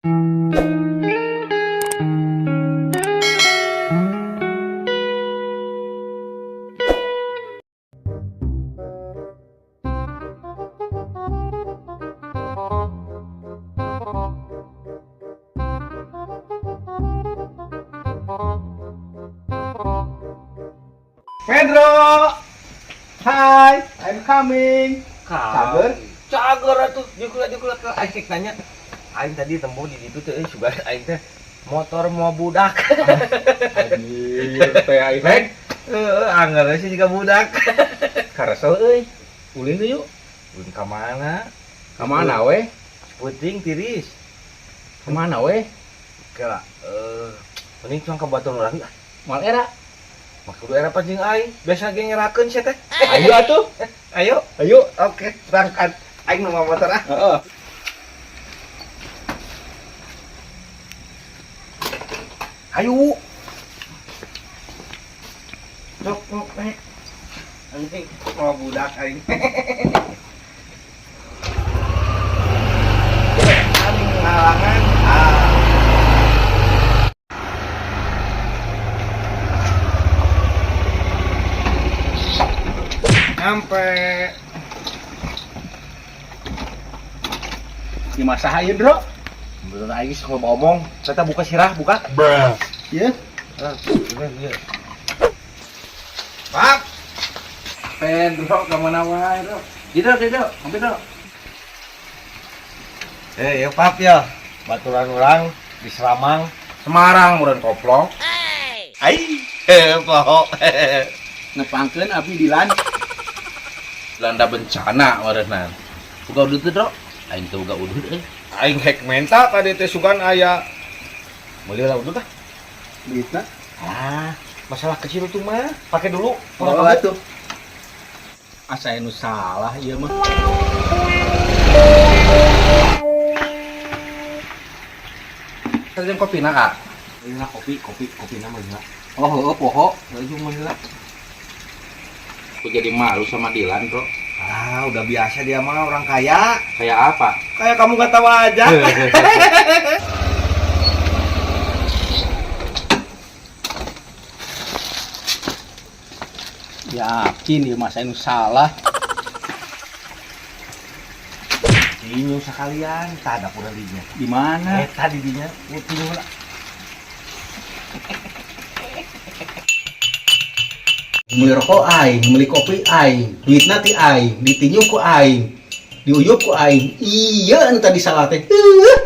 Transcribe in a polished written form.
Pedro. Hai, I'm coming. Cager? Cager atuh, jeung kula ke aing nanya. Aing tadi temu di ditu teh euy, sugan aing teh motor mau budak. Anjir, teh aing rek. Heeh, anggar sih jiga budak. Karesel euy. Ulin tuh yuk. Ulin ka mana? Ka mana we? Puting tiris. Ka mana we? Kela, mending cuang ka batur urang ah. Moal era. Mah kudu era pa jeung aing, biasa ge ngerakeun sia teh. Ayo atuh. Ayo, Ayo. Oke, berangkat. Aing nu mawa motor ah. Heeh. Ayo. Sok sok eh. Anjing, mau budak aing. Aing ngalangan. Ah. Nyampe. Di masa hayu, Bro? Bener aing geus ngomong, saya buka sirah, buka. Bruh. Ieu. Ah, bener, iya. Pak, Pedro ka mana wae, Bro? Dido, dido, mampir, Bro. Eh, ya Pap ya. Baturan urang di Seramang. Semarang urang koplok. Ai, poho. Nepangkeun abdi di lan. Landa bencana warenan. Buka udut teh, Bro. Aing teu boga udut euy. Aing hek menta tadi teh sugan aya. Meuli lah udut ah. Duitna? Ah, masalah kecil itu mah. Pakai dulu. Oh, atuh. Asa anu salah ieu mah. Sareng kopi na, ah. Meuli lah kopi, kopi, kopi na meuli lah. Oh, heueuh poho. Heueuh meuli lah. Aku jadi malu sama Dilan, Bro. Ah, udah biasa dia mah orang kaya. Kayak apa? Kayak kamu gak tahu aja. Yakin ieu mah anu salah. Tinyu sekalian, tak ada pura dinya. Di mana? Eh, tadi dinya, ya tinyu lah. Meuli rokok aing, meuli kopi aing, duitna ti aing, ditinju ku aing, diuyup ku aing. Iya anu tadi salah teh. Heuh.